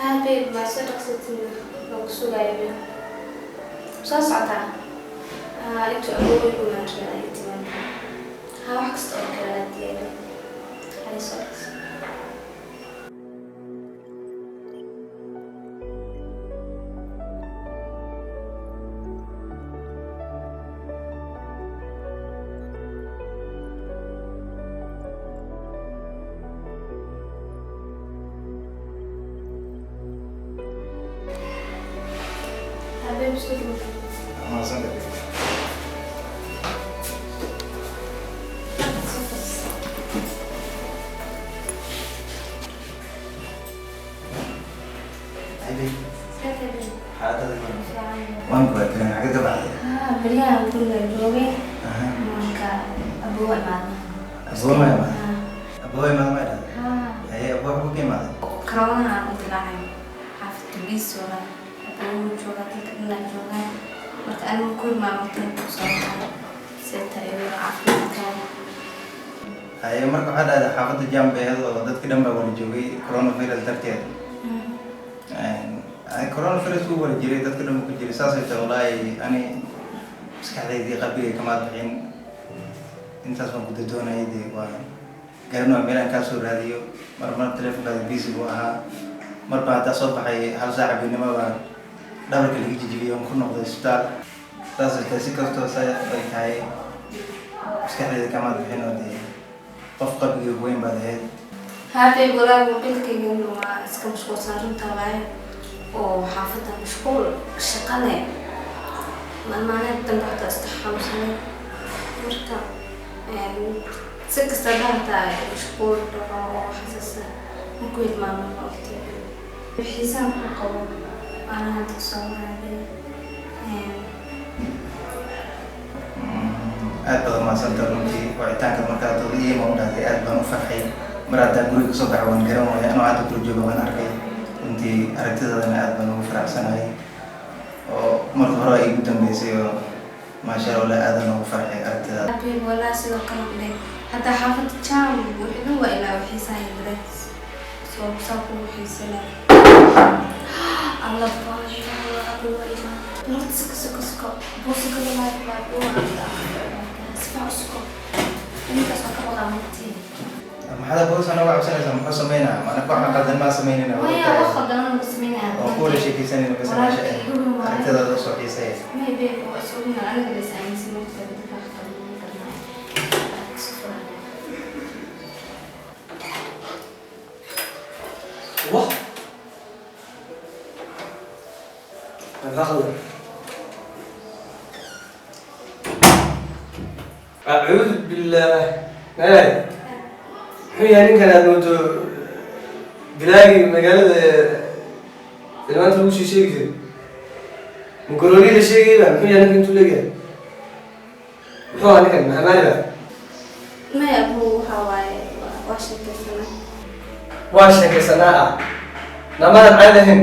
Haa babe, ma soo dhaqsatina, waan ku sugaaya. Babe, soo socotaa? Haa, intuu awooway umaan rabaa ay timaado. Haa, wax kasta oo kale aad diyaari. Hay, soo dhaqso. Haa babe, soo dhawo. Mahadsantahay. Soo fadhiiso. Hi babe. Sidee tahay, babe? Xaaladada? Fiican. Waan ku arkay, xagee ka baxday? Haa, beryahan guriga joogay. Marka aboowa imaada. Aboo ma imaada? Haa. Aboo imaada ma idhahda? Haa. Haye, aboo xaguu ka imaaday? Karoonaha u dilaacay xaafadda biis wala aboowu joogaa, dadka dhanaa joogaa. Marka anigu ku imaamata soo baxay. Sidee tahay caafimaadkaaga? Haye, marka waxaa dhahday xaafadda jam bay ahayd oo dadka dhan baa wada joogay coronavirus darteed. Coronavirus wuu wada jiray, dadka dhan buu ku jiray. Saasay tahay, wallaahi ani maskaxdaydii qalbigay kamaad bixin. Intaas baan ku dodoonayay, dee waa garan waa meelaan kaa soo raadiyo. Mar mar telefonkaada busy buu ahaa, marba haddaa soo baxay hal saac habeenimo baa dhabarka laga jijibiyey oon ku noqday isbitaal. Saasay tahay, si kastoo sa ay tahay maskaxdayda kamaad bixin oo dee qof qalbigay weyn baad ahayd. Haa babe, walaahi mobilkayga waa iska mashquulsan, runta waaye, oo xaafadda mashquul shaqale, maalmaalin dambe xataa iska xanuunsanay. Marka si kasta hadaa hataa mashquul dhaco oo xasaasa ma ku hilmaamo. Maogtay xiisaan ku qabo waana hadda kusoo waaday. Aad baad umahadsantahay runtii wicitaanka markaad iima u dhahday, aad baan u farxay. Mar haddaan guriga kasoo baxay waan garan waaya, anoo hadda kula jooga waan arkay. Runtii aragtidaadana aad baan ugu faraxsanahay oo marka hore ay igu dambeysay oo maasha Allah aadan ugu farxay aragtidaada. Babe, walaa sidoo kale dhe haddaa xaafadda jam wixii dhan waa ilaa xiisahay daraadis soo saa kugu xiisana. Alla baayo, horta suko, suko, suko buusuka walaahi waa sifac suko, ninkaas waa ka baqaa mugtii. Maxaad boos anaga cabsanaysaa? Muxuu sameynaa? Maana waxa qaldan maa sameynayna. Maya, wax qaldan ma sameynaya. Oo ku wada sheekeysanayna bas meesha aragtidaada usoo xiisaya. May babe, waa is ogna aniga la is aaminsan mugtaa, dadka wax qaldan ma garanayo. Isu furana. Wah. Maxaa khaldan? Acuudu billaah. Maay. Muxuu yahay ninkan aad moodo bilaagii magaalada ilmaanta lagu sii sheegi jiray? Mukorooni la sheegayba, muxuu yahay ninkan intuu leegyahay? Muxuu ahaa ninkan? Maxamaali ba? Maya abuu, waxaa waaye waa sheekaysanaa. Waa sheekaysanaa ah. Namadan caadi ahayn.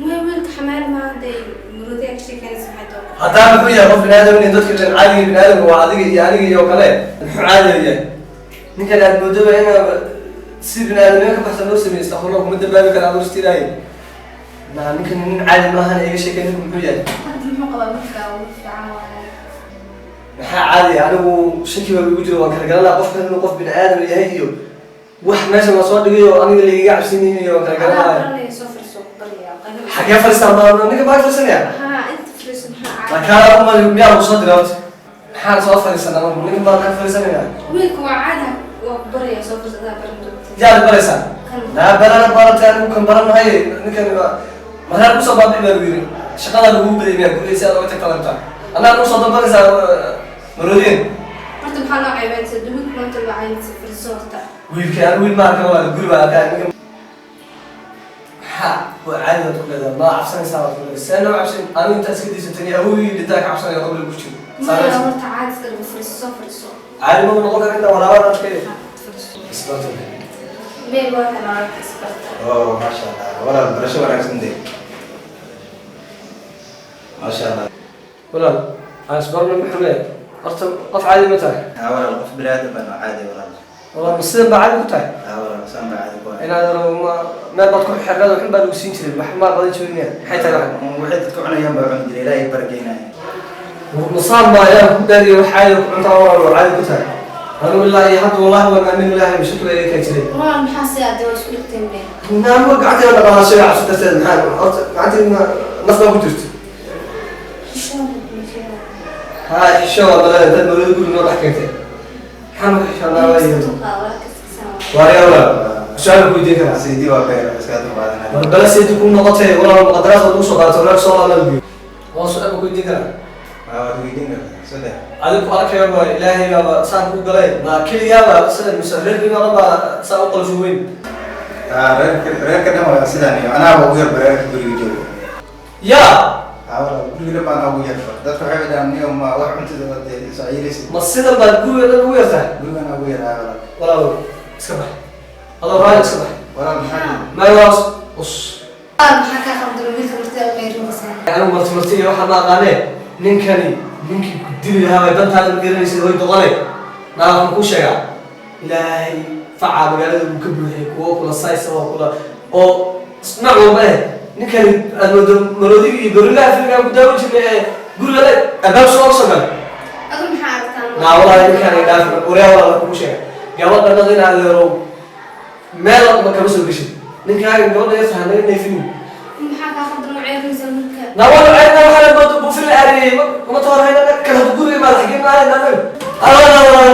Maya, wiilka xamaal maaha dee, muradiya ka sheekeynaysa maxay tahay? Haddaba muxuu yahay qof biniaadam inay dadka dhan caadiga biniaadamka waa adiga iyo aniga iyo kale, muxuu caadi yahay ninkan aad moodaba inaa si biniaadamnimo ka baxsan loo sameeyey? Astaghfirullah, kuma dambaabi kara adoo istiraaye. Ma ninkan nin caadi maahan, iga sheekay ninku muxuu yahay? Hadda muxuu qabaa marka ugu fiican waaye. Maxaa caadi ah? Anigu shaki baa igu jiro, waan kala garanaa qofkan inuu qof biniaadam yahay iyo wax meesha la soo dhigay oo aniga laigaga cabsanyihin iyo waan kala Adaa garanaya. baranaya, soo fariiso, ku baryaa qaylo. Xagee fadhiistaa? Ma ninka baa fadhiisanaya? Haa, inta fariiso, maxaa caadi? Markaa uma miyaa lagu soo diray horta? Maxaan soo fadhiisanaa marka? Ninka baa ka fadhiisanaya. Wiilka waa caadi, waa ku baraya, soo fariiso, adaa baran doonta. Yaad baraysaa? Kan. Naa barana baratay, anigu kan baran mahaye. Ninkan mareer kusoo baabi'i baa lagu yiri, shaqada lagu badayay miyaa guriga si aad uga tagta rabtaa? Anaa kusoo dalbanaysaa maroodiin. Horta maxaa noo caybaynaysa? Wiilka maanta waa caynaysa, fariiso horta. Wiilka anigu wiil ma arkan, waa guri baa arkaa. Ninka maxaa waa caadi baad ku leedahay, ma cabsanaysaa baad ku leedahay? See noo cabsan? Anigu intaa iska diisatay awowgii dhintaa ka cabsanaya qabriga ku jiro. Maya, horta caadi iska dhigo, fariiso, soo fariiso. Caadi ma noqon kara intaa waraabaan arkay. Haa, fariiso. Isbarto. Babe, waa kan aragta, isbarta. Oh, maasha Allah walaal, barasho wanaagsan dee, maasha Allah. Walaal, aan isbarno. Maxamed, horta qof caadi ma tahay? Haa walaal, qof biniaadam baan oo caadi walaal. Walaal, ma sidan baa caadi ku tahay? Haa walaal, saan baa caadi ku ahay. Inaad meel baad ku xirnada, waxun baa lagu siin jiray, wax maa qadan jirin miya? Maxay tahay waxan? Waxay dadka cunayaan baa cuni jiray, Ilaahay barakeynaya. Masaan baa ayaa ku daadiya wax caadi ku cuntaa, walaal, oo caadi ku tahay. Anigu ilaa iyo hadda wallahi waan aamin ilaahay bishukri ayay kaa jiray. Walaal, maxaa si aad waa isku dhigteen be? Naamo gacanteeda dhaqaalaashay cabsi darteed. Maxaa horta gacanteeda naf baa ku jirto. Haa, xisho waa malada dad mawlada guri noo dhex keentay. Maxaan ku xishoonaa? Waa waaryaa walaal, su-aal ku weydiin karaa? Saydi waa beer, iska dulqaadanaya. War bala seedi ku noqotay walaal, muqadaraad lagu soo qaato walaal, soo laabaa lagu waa. Su-aal ku weydiin karaa? Haa, waad weydiin kartaa, saddex. Adigu ku arkaya waa Ilaahay baaba saan ku galay, ma keliyaaba sida mise reerkiina dhan baa saa u qalasho weyn? Haa, reerka dhan waa sidaan, iyo anaaba ugu yarba reerka guriga joogo. Yaa? Haa walaal, guriga dhan baan ugu yarba. Dadka waxay dhahaan, niyo ma wax cuntada wade saciiraysa. Ma sidan baad guriga dhan ugu yartahay? Gurigan ugu yar, haa walaal. Walaal, iska bax, adoo raali iska bax. Walaal, maxaa? May waas us. Maxaa kaa qaldan wiilka martida qayrinaysaa? Anigu marti marti iyo waxaan ma aqaanee. Ninkani ninkii ku dili lahaa bay dantaada ma garanaysid. Way doqonay naa, waxaan kuu sheegaa, Ilaahay facaa magaalada uu ka buuxiyay kuwo kula size oo kula oo nooc walba eh. Ninkani aad moodo maroodiga iyo gorillaha Afrika ku daawan jirnay ee guriga le albaab soo soo galay. Adu maxaa aragtaan? Naa walahi, ninkaan ay dhaaf waryaa. Walaal, kugu sheega, gabadha in adeero meel ma kama soo gashin. Ninkaaga gabadha yarta ha naga neefinin. Maxaa kaa qaldan oo ceerinaysaa marka? Naa wala ceebna, waxaa la moodo buufin la aariyey. Kuma tawarhayna kala guriga maad xagee maahayn anaga.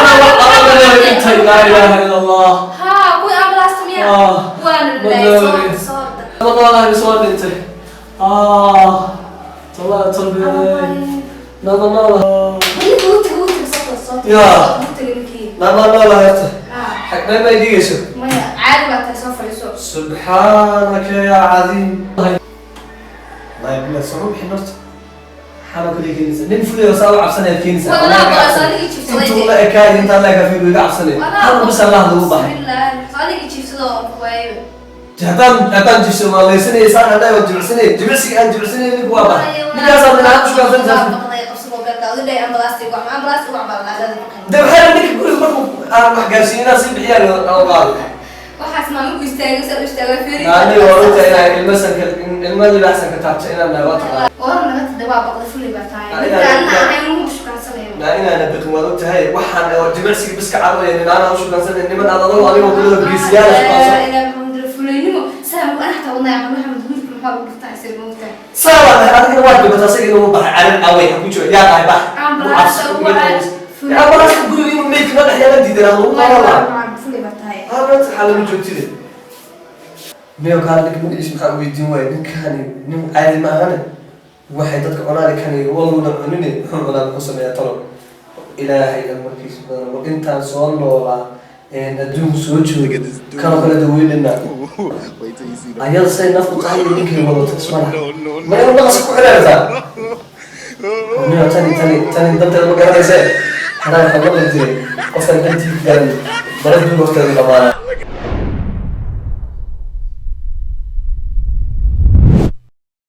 Dhintay, laa ilaaha ila Allah. Haa, kuwii ambalaasta miya? Ah, waana ma lalaayay nooli. soo soo orda. Wallaahi soo dhintay. Ah, talaa talbiyay nama noola. Ninka uu tagay, uu tagay, soo soo. Yaa. Uu tagay ninkii. Nama noola herta. Haa. Xagmee ma dhigayso? Maya, caadi baa tahay, soo fadhiiso. Subxaanaka yaa cadiim. Wallahi billah, soo bixin horta. Maxaa kale keenaysa nin fuliyo saa u cabsanaya keenaysa? Walaa baa adigii jiifsaday. Intuu la ekaay, intaan la ekaa fiigu iga cabsanay. Hal bas Allah lagu baxay. Bismillah, adigii jiifsado oo ku waayay. Haddaan jibso waa laysanayay, saan hadhay waa jibicsanayay, jibicsiga aan jibicsanayay ninku waa baxay. Ninkaasaa dhinaca ku shukaansanaysaa. De waxaa ninka guriga markuu aan wax gaarsiin inaan sii bixiyaan oo qaado. Waxaas maama ku istaagay, saa u istaagay fiiri. Ani waa runta inaan ilmo sanka, ilmo libaax sanka taabto inaan nahay waa taqaan. War naga tada, waa baqda, fulay baa tahay. Ah, ninkaan ahayn lagu shukansanayo. Naa inaana biqin waad og tahay. Waxaan oo jimicsiga bis ka cararaya nin aanaa u shukaansanay, niman aad adag adigoo kulada geesiyaala shukaansan. Ilaa Maxamed, fulaynimo saa ana xataa wadnaa Maxamed, wiilka maxaa ugu dhuftaa isir moogtaa? Saa waa tahay adigana waad gabatay, asaga inuu baxay carin away ha ku jiro yaa tahay bax. Ambalaasta ugu wacay. Ambalaasta guriga inuu meydka la dhex yaala diidan lagu qaban lahaa. Fulay baa tahay. Halkan waxaa lagu joogtide miyo kaa ninka magaciisa maxaa u weydiin waaya? Ninkani nin caadi ma ahane. Waxay dadka cunaani kani waluuna cunine, muxuu cunaa, muxuu sameeyaa? Talo Ilaahay amarkiisa badan. War intaan soo noolaa een adduunku soo jooga kanoo kale daweynayna. Wait till you see the. Ayada say naf u tahay iyo ninkay wadato ismana. No, no, Ma inuu naqas ku xidhaartaa niyo? Tani danteeda ma garanayse. Anaa waxaan maqli jiray, qofkan dantii garan mara duug horteeda dhamaana.